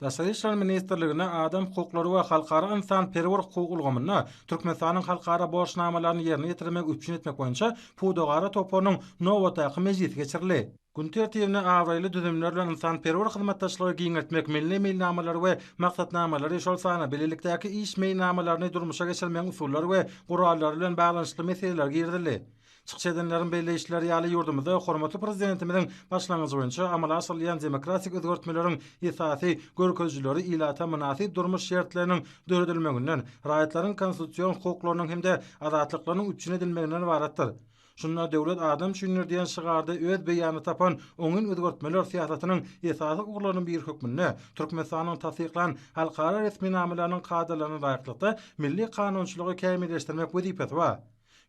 Daşary işler ministrliginde adam hukuklary we halkara ynsanperwer hukuk ulgamynda Türkmenistanyň halkara borçnamalaryny ýerine ýetirmegi üpjün etmek boýunça pudagara toparynyň nobatdaky mejlisi geçirildi. Gün tertibine abraýly düzümler bilen ynsanperwer hyzmatdaşlygy giňeltmek, milli meýilnamalary we maksatnamalary, şol sanda bilelikdäki iş meýilnamalaryny durmuşa geçirmegiň usullary we gurallary bilen baglanyşykly meseleler girizildi. Çykyş edenleriň belleýişleri ýaly, ýurdumyzda hormatly Prezidentimiziň başlangyjy boýunça amala aşyrylýan demokratik özgertmeleriň esasy görkezijileri ilata mynasyp durmuş şertleriniň döredilmeginden, raýatlaryň konstitusion hukuklarynyň hem-de azatlyklarynyň üpjün edilmeginden ybaratdyr. Şunda Döwlet adam üçindir diýen şygarda öz beýanyny tapan oňyn özgertmeler syýasatynyň esasy ugurlarynyň biri hökmünde Türkmenistanyň tassyklan halkara resminamalarynyň kadalaryna laýyklykda milli kanunçylygy kämilleşdirmek wezipesi bar.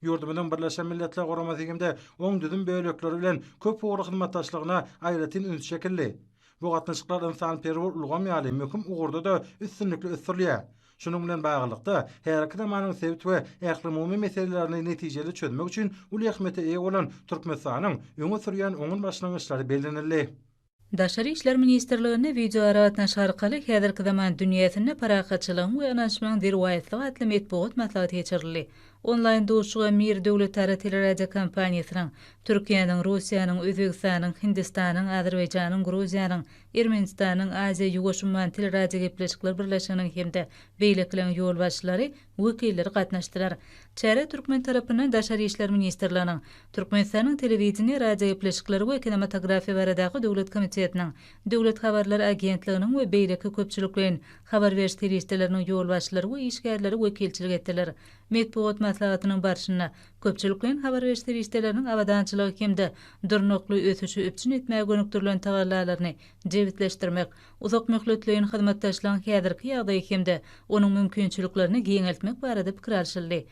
Ýurdumyzyň Birleşen Milletler Guramasy hem-de oň düzüm bölekleri bilen köpugurly hyzmatdaşlygyna aýratyn üns çekildi. Bu gatnaşyklar ynsanperwer ulgam ýaly möhüm ugurda-da üstünlikli ösdürilýär. Şunuň bilen baglylykda, häzirki zamanyň sebit we ählumumy meselelerini netijeli çözmek üçin uly ähmiýete eýe bolan Türkmenistanyň öňe sürýän oňyn başlangyçlary bellenildi. Daşary işler ministrliginde wideoaragatnaşyk arkaly Häzirki zaman dünýäsinde parahatçylygyň we ynanyşmagyň derwaýyslygy atly metbugat maslahaty geçirildi. Onlaýn duşuşyga Mir döwletara teleradiokompaniýasynyň, Türkiýäniň, Russiýanyň, Özbegistanyň, Hindistanyň, Azerbaýjanyň, Gruziýanyň, Ermenistanyň, Aziýa-Ýuwaş umman teleradiogepleşikler birleşiginiň hem-de beýlekileriň ýolbaşçylary, wekilleri gatnaşdylar. Çärä türkmen tarapyndan Daşary işler ministrliginiň, Türkmenistanyň Telewideniýe, radiogepleşikler we kinematografiýa baradaky döwlet komitetiniň, Döwlet habarlar agentliginiň we beýleki köpçülikleýin habar beriş serişdeleriniň ýolbaşçylary we işgärleri wekilçilik etdiler. Metbugat maslahatynyň barşynda köpçülikleýin habar beriş serişdeleriniň abadançylygy hem-de durnukly ösüşi üpjün etmäge gönükdirilen tagallalaryny jebisleşdirmek, uzak möhletleýin hyzmatdaşlygyň häzirki ýagdaýy hem-de onuň mümkinçiliklerini giňeltmek barada pikir alşyldy.